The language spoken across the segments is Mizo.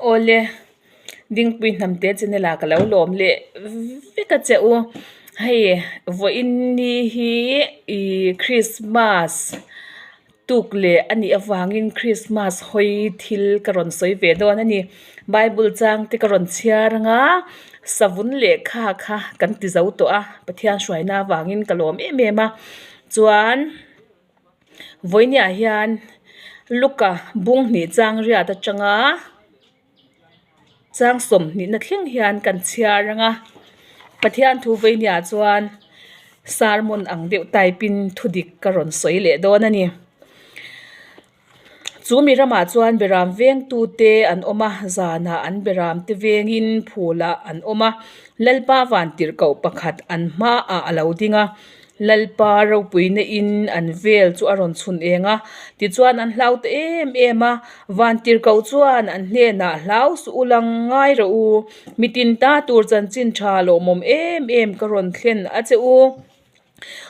Awle, Dingpui Hnamte channel ah ka lo lawm leh vek a che u. Hei vawiin ni hi ih Christmas tuk leh a nih avangin Christmas hawi thil ka rawn sawi ve dawn a ni. Bible chang te ka rawn chhiar ang a, savun lehkha kha kan ti zo tawh a, Pathian hruaina avangin ka lawm em em a. Chuan. Vawinia hian Luka bung hnih chang riat atanga chang sawmhnihna thleng hian kan chhiar ang a Pathian thu vawinia chuan sermon ang deuh type in thudik ka rawn sawi leh dawn a ni. Chu mi ramah chuan beram vengtute an awm a, zanah an beramte vengin phulah an awm a. Lalpa vantirhkoh pakhat an hmaah a lo ding a, Lalpa ropuina in an vel chu a rawn chhun eng a. Tichuan an hlau ta em em a, vantirhkoh chuan an hnenah hlau suh u lang ngai rawh u, mitin ta tur chanchin tha lawmawm em em ka rawn thlen a che u.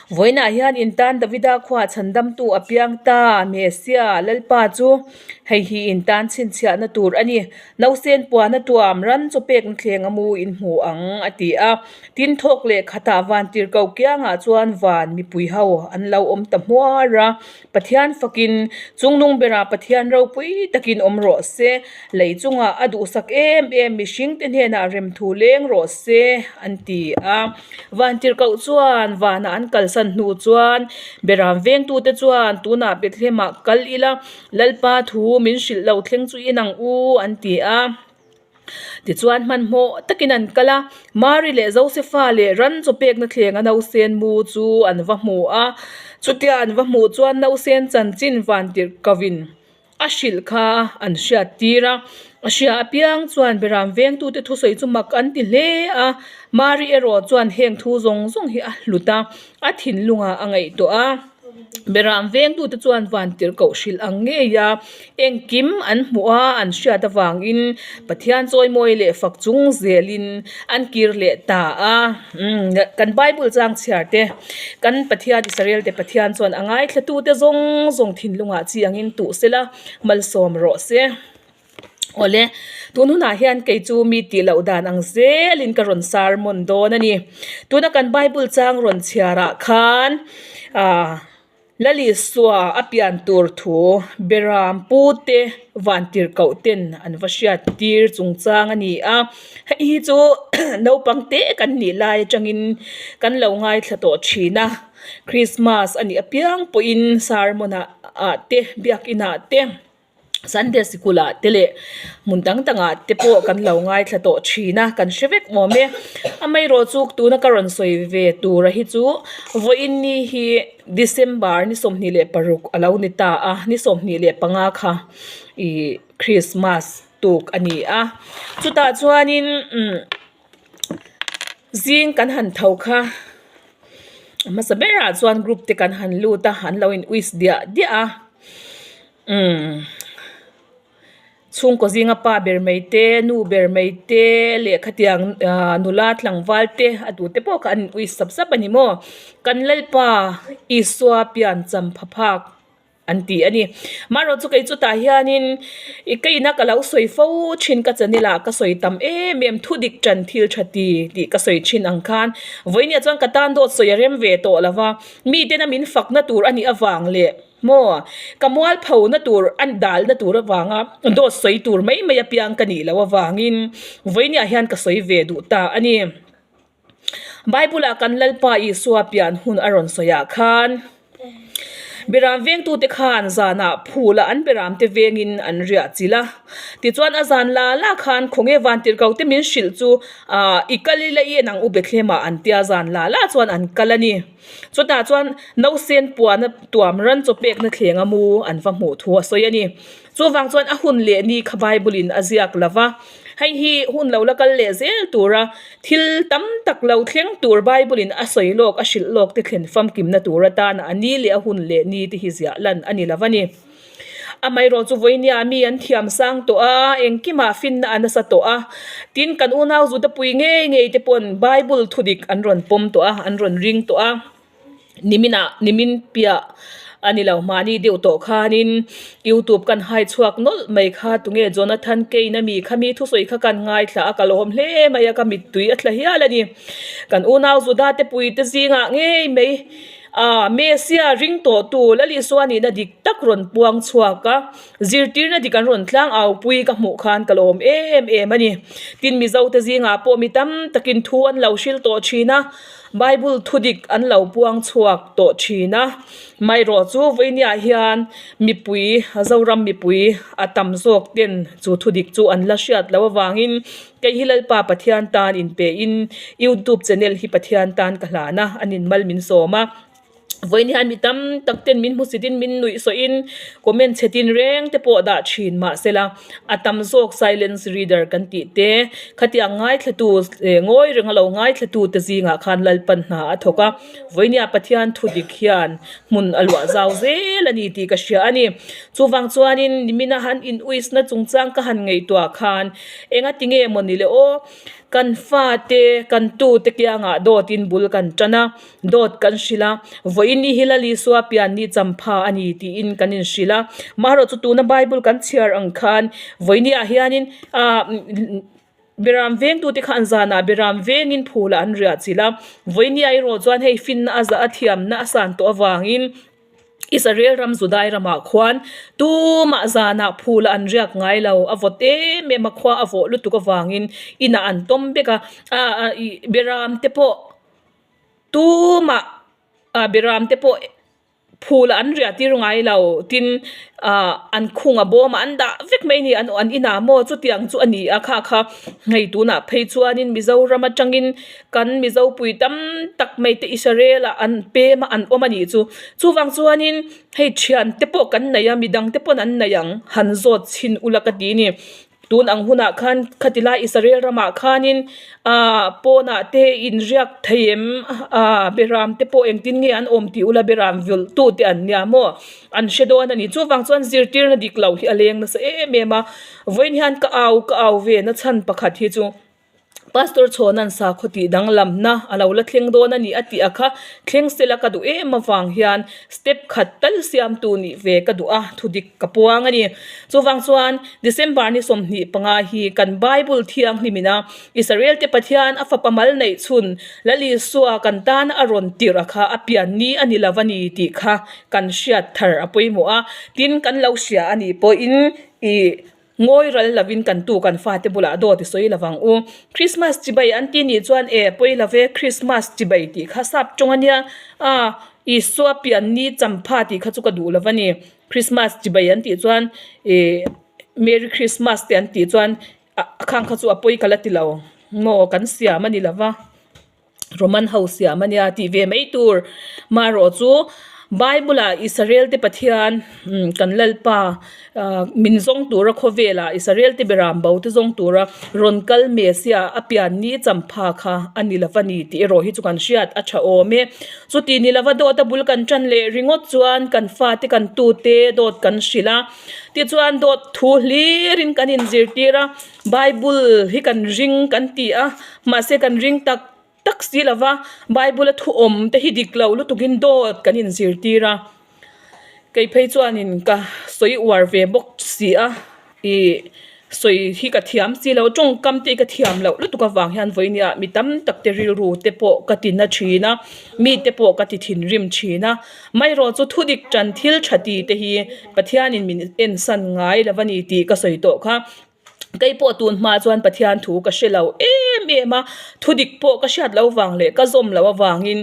Vawiinah hian in tan Davida khuaa chhandamtu a piang ta, Mesia, Lalpa chu hei hi in tan chhinchhiahna tur a ni. Nausen puana tuam ran chaw pekna thleng a mu in hmu ang, a ti a. Tin, thawk leh khatah vantirhkoh kiangah chuan van mipui ho an lo awm ta hmuar a. Pathian fakin, Chungnung berah Pathian ropui takin awm rawh se, lei chungah a duhsak em em mihringte hnenah remthu leng rawh se, an ti a. Vantirhkoh chuan vanah an kalsan hnu chuan Beram vengtute chuan tunah Bethlehemah kal ila, Lalpa thu min hrilh lo thleng chu inang u, an ti a. Tichuan hmanhmawh takin an kal a, Mari leh Josefa leh ran chaw pekna thleng a nausen mu chu an va hmu a. Chutia an va hmuh chuan nausen chanchin vantirhkohin a hrilh kha an hriat tir a. A hria apiang chuan Beram vengtute thusawi chu mak an ti hle a, Mari erawh chuan heng thu zawng zawng hi a hlut a, a thinlungah a ngaihtuah a. Beram vengtute chuan vantirhkoh hrilh ang ngei a, engkim an hmuh a, an hriat avangin Pathian chawimawi leh fak chung zelin an kir leh ta a. Umm kan Bible chang chhiar te, kan Pathian Israel te Pathian chuan a ngaithlatute zawng zawng thinlungah chi angin tuh sela malsawm rawh se. Awle, tun hunah hian kei chu mi tih loh dan ang zelin ka rawn sermon dawn a ni. Tuna kan Bible chang rawn chhiarah khan ah Lalisua a pian tur thu Beram pute vantirhkoh ten an va hriat tir chungchang a ni a. Hei hi chu naupang te kan nih lai atangin kan lo ngaithla tawh thin a. Christmas a nih apiang pawhin sermon ah te biakinah te. Sunday sikul ah te leh hmun dang dang ah te pawh kan lo ngaithla tawh thin a kan hre vek awm e amaherawh chu tuna ka rawn sawi ve tur a hi chu vawiin ni hi December ni 26 a lo ni ta a ni 25 kha ih Christmas tuk a ni a chutah chuanin umm zing kan han tho kha a hmasa berah chuan group te kan han lut a an lo in wish diah diah a. Umm chhungkaw zinga pa ber mai te nu ber mai te leh khatiang ahh nula tlangval te a duh te pawh kha an in ui sap sap a ni maw kan lalpa Isua pian cham pha phak an ti a ni marawh chu kei chutah hianin ih ka ina ka lo sawi fo thin ka channel ah ka sawi tam em em thu dik tan thil tha ti tih ka sawi thin ang khan vawinia chuan ka tan dawt sawi a rem ve tawh lo va miten a min fakna tur a nih avang leh. Maw? Ka mualpho na tur an dal na tur avanga dawt sawi tur mai mai apiang ka nih loh avangin vawinia hian ka sawi ve duh ta a ni. Bible ah kan Lalpa Isua pian hun a rawn sawi ah khan Beram vengtute khan zanah phul ah an beram te vengin an riah chilh a. Tichuan a zan la la khan khawnge vantirhkoh te min hrilh chu ah i kal ila i en ang u Bethlehem ah an tia zan la la chuan an kal a ni. Chutah chuan nausen puana tuam ran chaw pekna thleng a mu an va hmuh thu a sawi a ni. Chuvang chuan a hun leh ni kha Bible in a ziak lo va, hei hi hun lo la kal leh zel tura thil tam tak lo thleng tur Bible in a sawi lawk a hrilh lawk te thlen famkimna tur atana a ni leh a hun leh ni te hi ziah lan a ni lo va ni. Amaherawh chu vawinia mi an thiam sang tawh a, engkimah finna a nasa tawh a. Tin, kan unau Judapui ngei ngei te pawn Bible thudik an rawn pawm tawh a, an rawn ring tawh a. Niminah, nimin piah A ni lo, mahni deuh tawh khanin youtube kan hai chhuak nawlh mai kha tunge Jonathan Cain a mi kha mi thusawi kha kan ngaithla a ka lawm hle mai a ka mittui a tla hial a ni. Kan unau Juda te pui te zingah ngei mai ah Messia ring tawh tu Lal Isua nihna dik tak rawn puang chhuak a, zirtirna dik an rawn tlang au pui ka hmuh khan ka lawm em em a ni. Tin Mizo te zingah pawh mi tam takin thu an lo hril tawh thin a. Bible thudik an lo puang chhuak tawh thin a, maherawh chu vawinia hian mipui Zoram mipui a tam zawk ten chu thudik chu an la hriat loh avangin kei hi Lalpa Pathian tan inpe in youtube channel hi Pathian tan ka hlan a, an inmal min sawm a. Vawiin hian mi tam tak ten min hmusit in min nuih sawh in comment chhe tin reng te pawh dah thin mahsela a tam zawk silence reader kan tih te khatiang ngaithla tu eh ngawi reng a lo ngaithla tu te zingah khan Lalpan hna a thawk a vawinia Pathian thu dik hian hmun a luah zau zel a ni tih ka hria a ni chuvang chuanin nimina han in uisna chungchang ka han ngaihtuah khan enga tinge mawni le aw kan fate kan tute kiangah dawtin bul kan tan a. Dawt kan hrilh a, vawiin ni hi Lal Isua pian ni champha a ni tiin kan inhrilh a. Maherawh chu tuna Bible kan chhiar ang khan vawiiniah hianin ah Beram vengtute kha an zanah Beram vengin phulah an riah chilh a. Vawiiniah erawh chuan hei finna a zah a thiamna a san tawh avangin Israel ram Judai ramah khuan tumah zanah phulah an riak ngai lo. A vawt em em a, khua a vawh lutuk avangin inah an tawm vek a. Ah Beram te pawh. Tumah ah beram te pawh phul ah an riah tir ngai lo tin ah an khung a bawm ah an dah vek mai a ni an an inah maw chutiang chu a ni a kha kha hei tunah phei chuanin Mizoram atangin kan Mizo pui tam tak mai te Israel ah an pem a an awm a nih chu chuvang chuanin hei thian te pawh kan nei a midang te pawn an nei ang han zawt chhin ula ka ti a ni. Tun ang hunah khan khati lai Israel ramah khanin aaa pawnah te inriak thei em aaa beram te pawh engtin nge an awm tih ula beram vulh tu te an nia maw an hre dawn a ni chuvang chuan zirtirna dik lo hi a leng nasa em em a vawiin hian ka au ka au ve na chhan pakhat hi chu. Pastor Chhawna'n sakhaw tih danglamna a lo la thleng dawn a ni a tih a kha thleng sela ka duh em avang hian step khat tal siamtu nih ve ka duh a, thudik ka puang a ni. Chuvang chuan December ni 25 hi kan Bible thianghlimin a Israel-te Pathian a fapa mal neih chhun Lal Isua kan tana a rawn tirh a kha a pian ni a ni lo a ni tih kha kan hriat thar a pawimawh a, tin kan lo hria a nih pawhin ih Ngawi ral lovin kan tu kan fate bulah dawt i sawi lovang u. Christmas chibai an ti nih chuan e pawi love Christmas chibai tih kha sap tawng a nia a Isua pian ni champha tih kha chu ka duh lova ni. Christmas chibai an tih chuan ih Merry Christmas te an tih chuan a khang kha chu a pawi ka la ti lo maw kan siam a ni lova. Roman ho siam a nia tih ve mai tur. Marawh chu Bible ah Israel te Pathian kan Lalpa min zawng tura khawvelah Israel te beram bo te zawng tura rawn kal Messiah a pian ni champha kha a ni lova ni tih erawh hi chu kan hriat a tha awm e. Chuti ni lova dawt a bul kan tan leh ringawt chuan kan fate kan tute dawt kan hrilh a, tichuan dawt thu hlirin kan inzirtir a. Bible hi kan ring kan ti a, mahse kan ring tak tak si lo va, Bible a thu awm te hi dik lo lutukin dawt kan inzirtir a, kei phei chuanin ka sawi uar ve bawk si a, ih sawi hi ka thiam si lo, tawngkam te hi ka thiam loh lutuk avang hian vawinia mi tam tak te rilru te pawh ka ti na thin a, mi te pawh ka ti thinrim thin a, maherawh chu thudik tan thil tha ti te hi Pathianin min ensan ngai lo a ni tih ka sawi tawh kha. Kei pawh tun hma chuan Pathian thu ka hre lo em em a, thu dik pawh ka hriat loh vang leh ka zawm loh avangin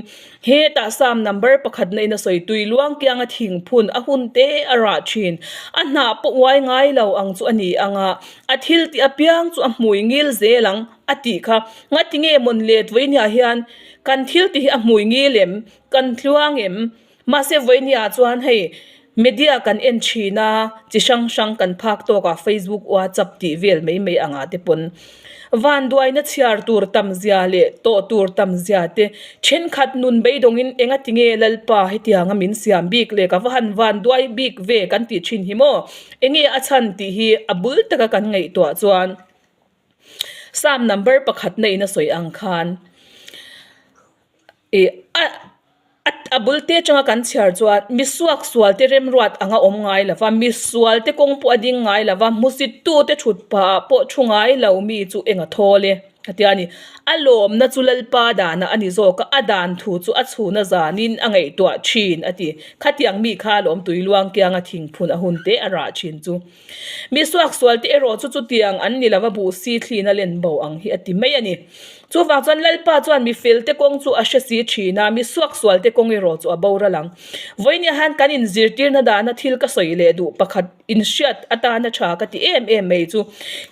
hetah Psalm number pakhat na in a sawi tui luang kianga thing phun a hun te a rah thin. A hnah pawh uai ngai lo ang chu a ni ang a, a thil tih apiang chu a hmui ngil zel ang a tih kha. Ngati nge mawn let vawinia hian kan thil tih hi a hmui ngil em? Kan tluang em? Mahse vawinia chuan hei media kan en thin a, chi hrang hrang kan phak tawk a Facebook, WhatsApp tih vel mai mai anga te pawn vanduaina chhiar tur tam zia leh tawh tur tam zia te thenkhat nun beidawngin enga tinge Lalpa hetianga min siam bik leh ka va han vanduai bik ve kan tih thin hi maw? Enge a chhan tih hi a bul taka kan ngaihtuah chuan Psalm number pakhat na in a sawi ang khan ih a. A bul te atanga kan chhiar chuan mi suak sual te remruat anga awm ngai lo va, mi sual te kawng pawh a ding ngai lo va, hmusit tu te thut phah ah pawh thu ngai lo mi chu eng a thawl e a tia a ni. A lawmna chu Lalpa danah a ni zawk a, a dan thu chu a chhuna zanin a ngaihtuah thin a ti. Khatiang mi kha lawm tui luang kianga thingphun a hun te a rah thin chu. Mi suaksual te erawh chu chutiang an ni lova buh si thlin a len bo ang hi a ti mai a ni. Chuvang chuan Lalpa chuan mi fel te kawng chu a hre si thin a, mi suaksual te kawng erawh chu a boral ang. Vawinia hian kan inzirtirna dana thil ka sawi leh duh pakhat inhriat atana tha ka ti em em mai chu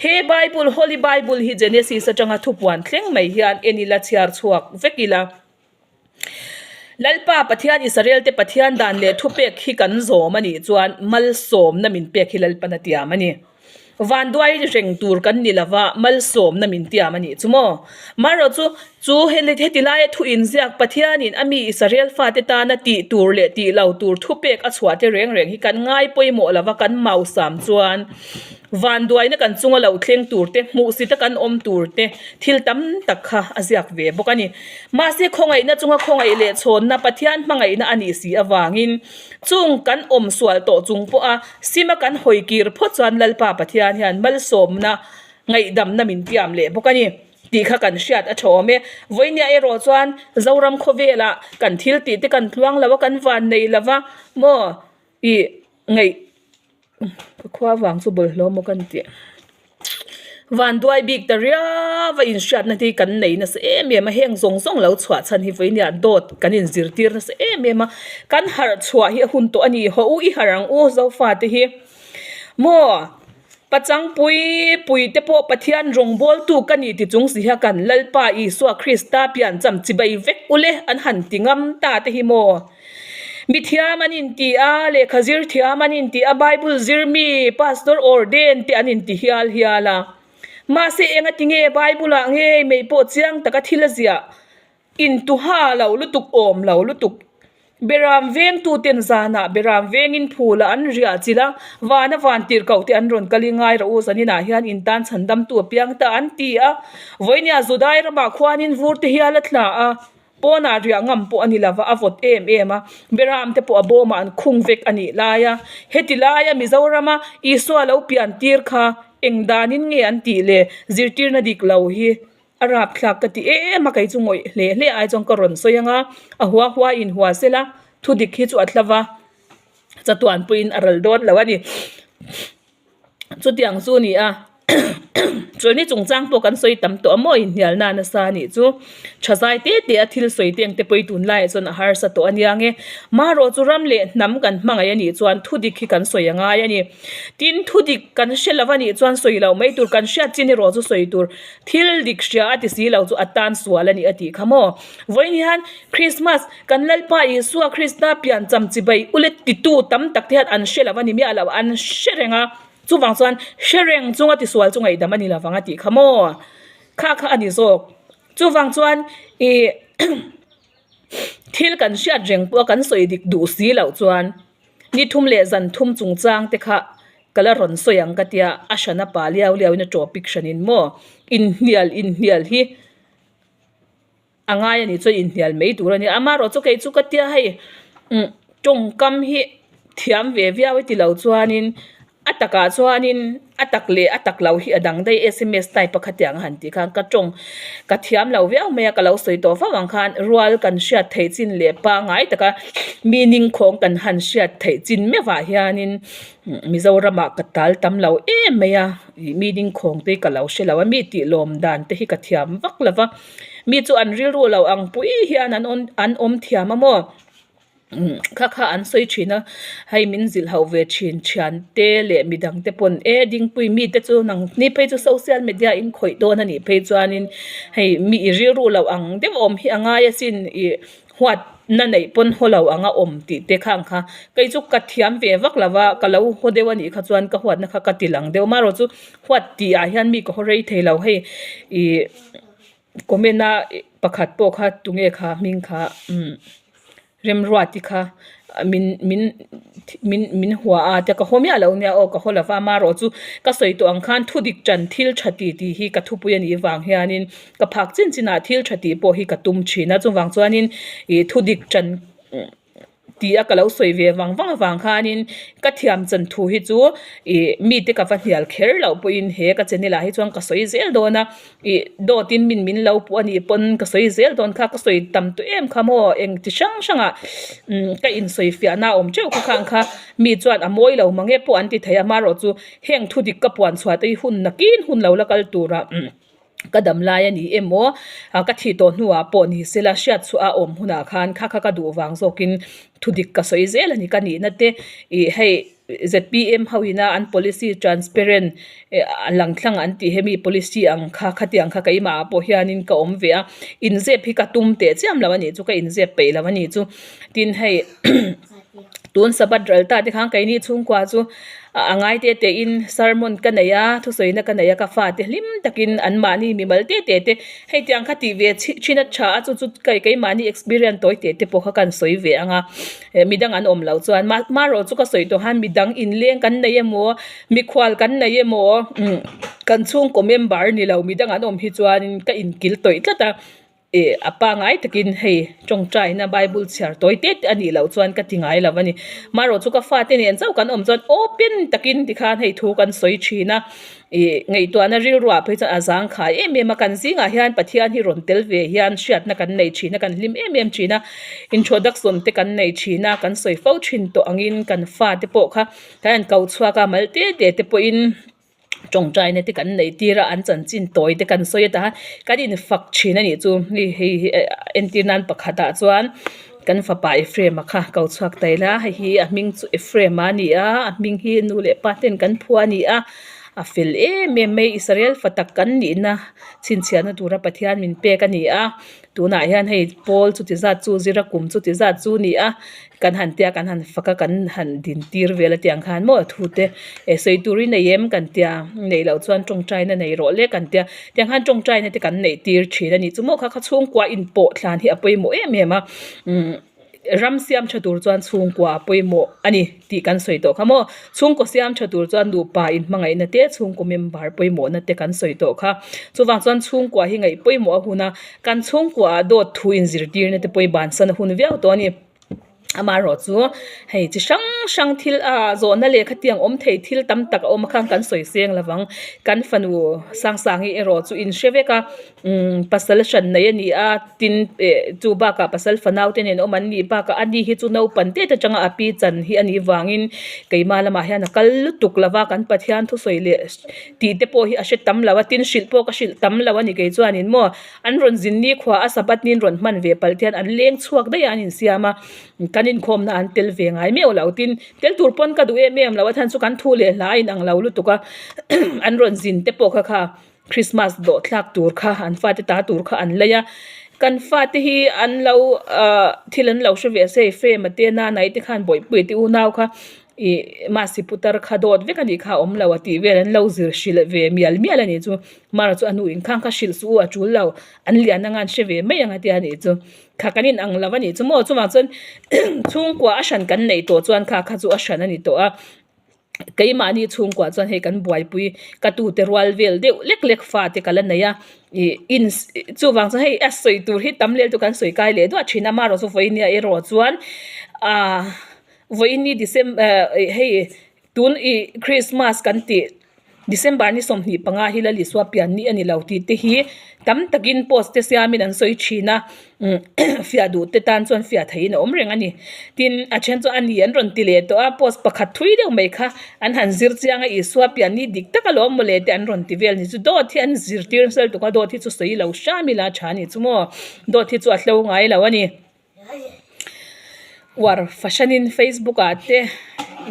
he Bible, Holy Bible hi Genesis atanga thupuan thleng mai hian en ila chhiar chhuak vek ila. Lalpa Pathian Israel te Pathian dan leh thupek hi kan zawm a nih chuan malsawmna min pek hi Lalpan a tiam a ni. Vanduai reng tur kan ni lova malsawmna min tiam a nih chu maw? Marawh chu chu heti laia thu inziak Pathianin a mi Israel fate tana tih tur leh tih lo tur thupek a chhuah te reng reng hi kan ngai pawimawh lova kan mausam chuan Vanduaina kan chunga lo thleng tur te, hmuhsita kan awm tur te, thil tam tak kha a ziak ve bawk a ni. Mahse khawngaihna chunga khawngaih leh chhawnna Pathian hmangaihna a nih si avangin chung kan awm sual tawh chung pawha sima kan hawi kir phawt chuan Lalpa Pathian hian malsawmna ngaihdamna min tiam leh bawk a ni tih kha kan hriat a tha awm e. Vawinia erawh chuan Zoram khawvelah kan thil tih te kan tluang lo a, kan van nei lo va maw ih ngaih. Ka khua vang chu bawlhhlawh maw ka ni tih vanduai bik ta riau a inhriatna te hi kan nei nasa em em a heng zawng zawng lo chhuah chhan hi vawinia dawt kan inzirtir nasa em em a kan harh chhuah hi a hun tawh a ni haw u i harh ang u zofa te hi maw pachang pui pui te pawh Pathian rawngbawltu ka ni ti chung si hian kan Lalpa Isua Krista piancham chibai vek ule an han ti ngam ta te hi maw. Mithiam an inti a, lehkha zir thiam an inti a, Bible zir mi, Pastor ordain te an inti hial hial a. Mahse enga tinge Bible ah ngei mai pawh chiang taka thil a ziah intuha lo lutuk awm lo lutuk. Beram vengtuten zanah beram vengin phul ah an riah chilh a, vana van tirhkoh te an rawn kal i ngai rawh u zaninah hian intan chhandamtu a piang ta an ti a. Vawinia Judai ramah khuanin vur te hial a thla a. Pawnah riah ngam pawh a ni lova, a vawt em em a, Beram te pawh a bawmah an khung vek a nih lai a. Heti laia Mizorama Isua lo pian tir kha eng danin nge an tih le? Zirtirna dik lo hi a rapthlak ka ti em a, kei chu ngawih hle hle ai chuan ka rawn sawi ang a, a hua hua in hua sela thu dik hi chu a tla va, chatuan pawhin a ral dawn lo a ni. Chutiang chu a ni a, chawlhni chungchang pawh kan sawi tam tawh a maw inhnialna nasa a nih chu. Tha zai te te a thil sawi te ang te pawh hi tunlaiah chuan a harsa tawh a nia nge. Marawh chu ram leh hnam kan hmangaih a nih chuan thudik hi kan sawi a ngai a ni. Tin, thudik kan hre lo a nih chuan sawi loh mai tur, kan hriat chin erawh chu sawi tur. Thil dik hria a ti si lo chu a tan sual a ni a tih kha maw. Vawiin hian Christmas, kan Lalpa Isua Krista piancham chibai ule titu tam tak te hian an hre lo a ni miah lo, an hre reng a, chuvang chuan hre reng chunga tisual chu ngaihdam a ni lovang a tih kha maw? Kha kha a ni zawk. Chuvang chuan ih thil kan hriat reng pawh a kan sawi dik duh si loh chuan ni thum leh zan thum chungchang te kha ka la rawn sawi ang ka tia, a hran a pa liau liau in a topic hran in maw inhnial inhnial hi. A ngai a nih chuan inhnial mai tur a ni. Amaherawhchu kei chu ka tia hei umm tawngkam hi thiam ve viau e tilo chuanin a takah chuanin a tak leh a tak lo hi a dang daih sms type a khatiang a han tih khan ka tawng ka thiam lo viau mai a ka lo sawi tawh fo ang khan rual kan hriat theih chin leh pangngai taka mi ningkhawng kan han hriat theih chin meuhah hianin Mizoramah ka tal tam lo em mai a ih mi ningkhawng te hi ka lo hre lo a mi tih lawm dan te hi ka thiam vak lo va. Mi chu an rilru lo ang pui hian an awn an awm thiam a maw umm kha kha an sawi thin a hei min zilh ho ve thin thian te leh midang te pawn e dingpui mi te chu nang ni phei chu social media in khawih dawn a nih phei chuanin hei mi i rilru lo ang deuh awm hi a ngai asin ih huat na neih pawn haw lo ang a awm tih te khang kha kei chu ka thiam ve vak lo va ka lo haw deuh a nih kha chuan ka huatna kha ka ti lang deuh amaherawhchu chu huat tih ah hian mi ka haw rei thei lo hei ih. Comment a pakhat pawh kha tunge kha hming kha umm Remruati kha min min min min hua a tia ka haw miah lo nia aw ka haw lova amaherawh chu ka sawi tawh ang khan thudik tan thil tha ti tih hi ka thupui a nih vang hianin ka phak chin chinah thil tha tih pawh hi ka tum thin a chuvang chuanin ih thudik tan. Ti a ka lo sawi ve vang vang avang khanin ka thiam chan thu hi chu ih mite ka va hnial kher loh pawhin he ka channel ah hi chuan ka sawi zel dawn a, ih dawt in min min lo puh a nih pawn ka sawi zel dawn kha ka sawi tam tawh em kha maw eng ti hrang hrang ah umm ka insawi fiah na a awm teuh kha khang kha mi chuan a mawi lo mang e pawh an ti thei a amaherawh chu heng thu dik ka puan chhuah te hi hun nakin hun lo la kal turah umm. Ka dam lai a ni emaw ka thih tawh hnuah pawh ni sela hriat chhuah a awm hunah khan kha kha ka duh vang zawkin thu dik ka sawi zel a ni ka nihna te ih hei zpm ho ina an policy transparent a lang thlang an tih hemi policy ang kha khatiang kha keimah ah pawh hianin ka awm ve a inzep hi ka tum teh chiam lo a nih chu ka inzep peih lo a nih chu tin hei. Tun Sabbath ral ta te khan keini chhungkua chu a ngai te te in sermon ka nei a, thusawina ka nei a, ka fate hlim takin anmahni mimal te te te hei tiang kha tih ve thin a tha a, chu chu keimahni experience tawi te te pawh kha kan sawi ve ang a, midang an awm loh chuan marawh chu ka sawi tawh khan midang inleng kan nei emaw mikhual kan nei emaw kan chhungkaw member ni lo midang an awm hi chuan ka inkil tawih tlat a. Ih a pangai takin hei tawngtaina bible chhiar tawi tete a nih loh chuan ka ti ngai lo a ni. Marawh chu ka fate nen chauh kan awm chuan open takin tikhan hei thu kan sawi thin a, ih ngaihtuahna rilruah phei chuan a zangkhai em em a, kan zingah hian Pathian hi rawn tel ve hian hriatna kan nei thin a, kan hlim em em thin a, introduction te kan nei thin a, kan sawi fo thin tawh angin kan fate pawh kha kan han ko chhuak a, mal te te te pawhin. Tawngtaina te kan neih tir a an chanchin tawi te kan sawi a tah kan infak thin a nih chu hei hei hi entir nan pakhat ah chuan kan fapa Ephraim-a kha ko chhuak ta ila hei hi a hming chu Ephraim-a a ni a a hming hi nu leh pa ten kan phuah a ni a a fel em em mai Israel fa tak kan nihna chhinchhiahna tura Pathian min pek a ni a tunah hian hei pawl chuti zat chu zira kum chuti zat chu a ni a. Kan han tia kan han fak a kan han din tir vel a tiang khan maw thu te eh sawi tur i nei em kan tia neih loh chuan tawngtaina nei rawh le kan tia tiang khan tawngtaina te kan neih tir thin a ni chu maw kha kha chhungkua inpawh thlan hi a pawimawh em em a umm ram siam tha tur chuan chhungkua a pawimawh a ni tih kan sawi tawh kha maw chhungkaw siam tha tur chuan nupa inhmangaihna te chhungkaw member pawimawhna te kan sawi tawh kha chuvang chuan chhungkua hi ngaih pawimawh a hun a kan chhungkua ah dawt thu inzirtirna te pawh i bansan a hun viau tawh a ni. Amaherawh chu hei chi hrang hrang thil ah zawhna leh khatiang awm thei thil tam tak a awm a khan kan sawi seng lo vang kan fanu Sangsangi erawh chu in hre vek a umm pasal hran nei a ni a tin eh chu bakah pasal fanau te nen awm an nih bakah ani hi chu naupang tet atanga a pi chan hi a nih vangin keimah lamah hian a kal lutuk lo va kan Pathian thusawi leh tih te pawh hi a hre tam lo a tin hrilh pawh ka hrilh tam lo a ni kei chuanin maw. An rawn zin nikhua a Sabbath ni rawn hman ve palh te hian an leng chhuak daih a an insiam a, kan inkhawmna an tel ve ngai meuh lo. Tin, tel tur pawn ka duh em em lo a chhan chu kan thu leh hla a inang lo lutuk a, an rawn zin te pawh kha kha Christmas dawh thlak tur kha an fate ta tur kha an lei a, kan fate hi an lo ahh thil an lo hre ve se frame a te nanai te khan bawihpuia te unau kha ih masi putar kha dawt vek a nih kha a awm lo a tih vel an lo zir hrilh ve mial mial a nih chu. Mara chu a nu in khang kha hrilh suh u a tul lo, an lian anga an hre ve mai ang a tia nih chu. Kha kan in ang lo a nih chu maw chuvang chuan chhungkua a hran kan neih tawh chuan kha kha chu a hran a ni tawh a, keimahni chhungkua chuan hei kan buaipui ka tute rual vel deuh lek lek fa te ka la nei a, ih in chuvang chuan hei a sawi tur hi tam lel chu kan sawi kai leh duah thin a, amaherawh chu vawinia erawh chuan ah vawiini December hei Tun i Christmas kan tih December ni 25 hi Lal Isua pian ni a ni lo tih te hi tam takin post te siamin an sawi thin a, fiah duh te tan chuan fiah theihin a awm reng a ni. Tin, a then chu a ni an rawn ti leh tawh a, post pakhat thui deuh mai kha an han zir chiang a, Isua pian ni dik tak alawm mawle te an rawn ti vel ni chu dawt hi an zirtir nasa lutuk a, dawt hi chu sawi lo hram ila tha a ni chu maw, dawt hi chu a hlo ngai lo a ni. Uar fahranin Facebook ah te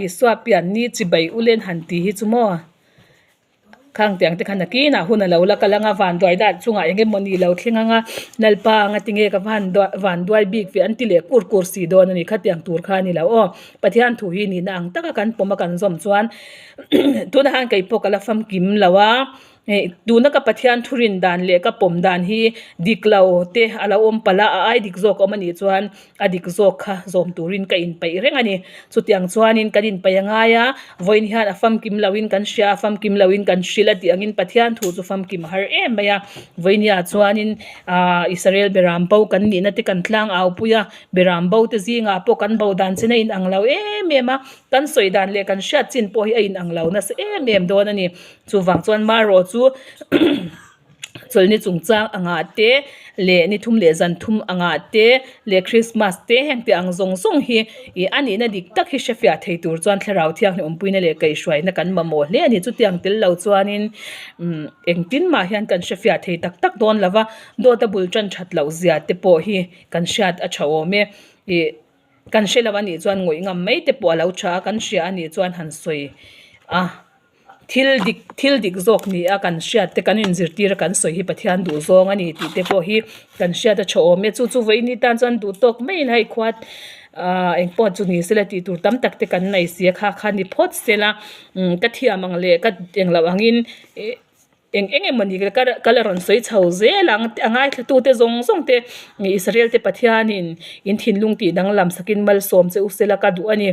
Isua pian ni chibai ulen han tih hi chu maw khang tiang te khan nakinah hun a lo la kal anga vanduai dan chungah eng emaw ni lo thleng anga Lalpa anga tinge ka va han vanduai bik ve an ti leh kur kur si dawn a ni khatiang tur kha a ni lo aw Pathian thu hi nihna ang taka kan pawm a kan zawm chuan tunah khan keipawh ka la famkim lo a. Hei tuna ka Pathian thu rin dan leh ka pawm dan hi dik lo te a lo awm palh a, a ai dik zawk a awm a nih chuan a dik zawk kha zawm turin ka inpeih reng a ni. Chutiang chuanin kan inpeih a ngai a, vawiin hian a famkim loin kan hria a, famkim loin kan hrilh a tih angin Pathian thu chu famkim a har em mai a. Vawinia chuanin aah Israel beram bo kan nihna te kan tlang au pui a, beram bo te zingah pawh kan bo dan chin a inang lo em em a, kan sawi dan leh kan hriat chin pawh hi a inang lo nasa em em dawn a ni. Chuvang chuan marawh chu chawlhni chungchang angah te leh ni thum leh zan thum angah te leh Christmas te heng tih ang zawng zawng hi ih a nihna dik tak hi hrefiah thei tur chuan thlarau thianghlim awmpuina leh kaihhruaina kan mamawh hle a ni. Chutiang tel lo chuanin umm engtin mah hian kan hrefiah thei tak tak dawn lo va, dawt a bul tan that loh zia te pawh hi kan hriat a tha awm e. Ih. Kan hre lo a nih chuan ngawih ngam mai te pawh a lo tha a, kan hria a nih chuan han sawi a, thil dik thil dik zawk ni a kan hriat te kan inzirtir a kan sawi hi Pathian duh zawng a ni tih te pawh hi kan hriat a tha awm e. Chu chu vawiin ni tan chuan duh tawk mai ila hei khua ah engpawh chu ni sela tih tur tam tak te kan nei si a kha kha ni phawt sela ka thiam ang leh ka englo angin ih. Eng eng emaw ni ka ka la rawn sawi chho zel ang a ngaithla tute zawng zawng te Israel te Pathianin in thinlung tih danglam sakin malsawm che u sela ka duh a ni.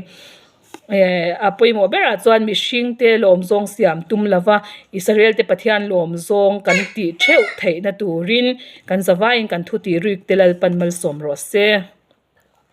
Ehh a pawimawh berah chuan mihring te lawm zawng siam tum lova Israel te Pathian lawm zawng kan tih theuh theihna turin kan zavaiin kan thu tih rik te Lalpan malsawm rawh se.